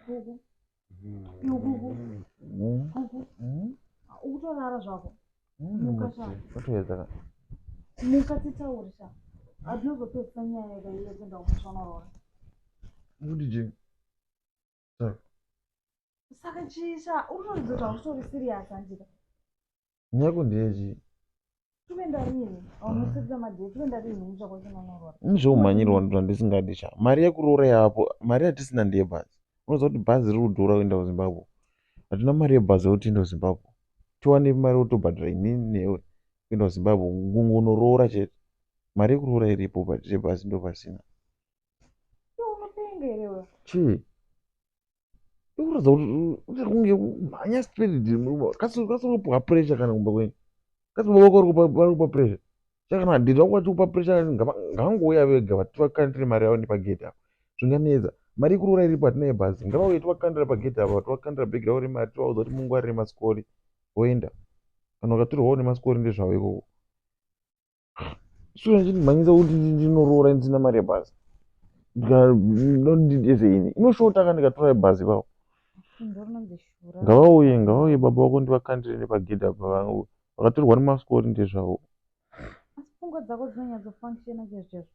Kuku. Iwe kuku. Kuku. Ukutorara zvako. Muka sha. Watoedza ka. Muka titaure sha. Hatinozopedzisa nyaya yega iye kuenda kumushonorora. Kuti chii? Saka. Saka chii sha? Uri kutoratidza kuti hausitori serious handika. Nyaya yako ndeyechii? Tikuenda rini? Unosetsa madate. Tikuenda rini kumusha kwacho unonorora? Ini zvekumhanyirwa ndozvandisingadi sha. Mari yekuroora yapo, mari yatisina ndeyebhazi. Unoziva kuti bhazi riri kudhura kuenda kuZimbabwe. Hatina mari yebhazi yekuti tiende kuZimbabwe. Tiwane mari yekutobhadhara inini newe kuenda kuZimbabwe kungonoroora chete. Mari yekuroora iripo but yebhazi ndopasina. Iwe unopenga here iwe? Chii? Ikuratidza kuti uri kunge kumhanya speed kasi kasi uri kupiwa pressure kana kumba kwenyu. Kasi baba vako vari kupa pressure. Saka kana daddy vako vachikupa pressure ngavangouya vega vativakandire mari yavo nepagate apa. Zvinganetsa. Mari yekuroora iripo hatina yebhazi. Ngavauye tivakandira pagate apa tovakandira bhegi ravo remari tovaudza kuti mungwarire masikori voenda. Kana vakatorwawo nemasikori ndezvavo ikoko. Sure ndimhanyisa kuti ndinoroora ndisina mari yebhazi. Ndinodizeni inoshota ka ndikatora yebhazi ipapo. Ngavauye ngavauye baba vako ndivakandire nepagedhi apa vakatorwa nemasikori ndezvavo. Asi pfungwa dzako dzinonyatsofunctiona chaizvo chaizvo.